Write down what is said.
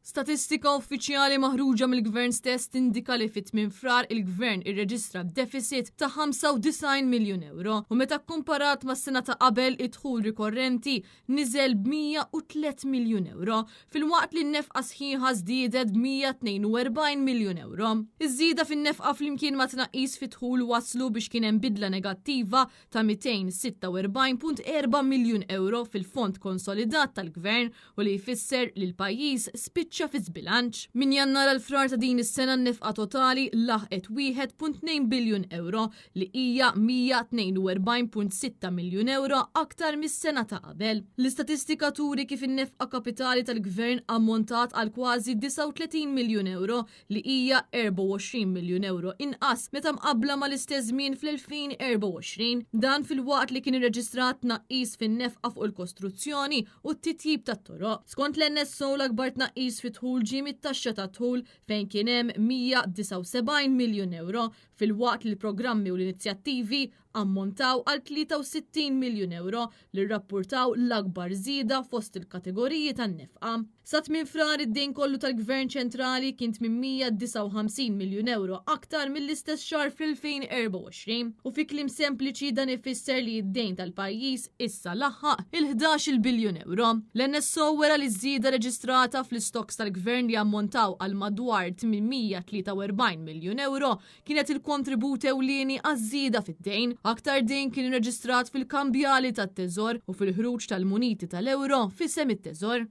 Statistika uffiċjali maħruġa mill-Gvern stess tindika li fi tmiem Frar il-Gvern irreġistra deficit ta' 95 miljun ewro u meta kkumparat mas-sena ta' qabel id-dħul rikorrenti niżel b'103 miljun ewro filwaqt li n-nefqa sħiħa żdiedet b'142 miljun ewro. Iż-żieda fin-nefqa flimkien ma' tnaqqis fid-dħul wasslu biex kien hemm bidla negattiva ta' 246.4 miljun ewro fil-fond konsolidat tal-Gvern u li jfisser li l-pajjiż spiċċa fi żbilanċ. Minn Jannar għal Frar ta' din is-sena n-nefqa totali laħqet 1.2 biljun ewro li hija 142.6 miljun ewro aktar mis-sena ta' qabel. L-istatistika turi kif in-nefqa kapitali tal-Gvern ammontat għal kważi 39 miljun ewro li hija 24 miljun ewro inqas meta mqabbla mal-istess żmien fl-2024. Dan filwaqt li kien irreġistrat tnaqqis fin-nefqa fuq il-kostruzzjoni u t-titjib tat-toroq. Skont l-NSO l-akbar tnaqqis fid-dħul ġie mit-taxxa tad-dħul fejn kien hemm 179 miljun ewro filwaqt li l-programmi u l-inizjattivi ammontaw għal 63 miljun ewro li rrappurtaw l-akbar żieda fost il-kategoriji tan-nefqa. Sa tmiem Frar id-dejn kollu tal-Gvern ċentrali kien 859 miljun ewro aktar mill-istess xahar fl-2024 u fi kliem sempliċi dan ifisser li d-dejn tal-pajjiż issa laħaq il-11-il biljun ewro. L-NSO wera li ż-żieda reġistrata fl-istocks tal-Gvern li ammontaw għal madwar 843 miljun ewro kienet il-kontribut ewlieni għaż-żieda fid-dejn. Aktar dejn kien irreġistrat fil-kambjali tat-Teżor u fil-ħruġ tal-muniti tal-ewro f'isem it-Teżor.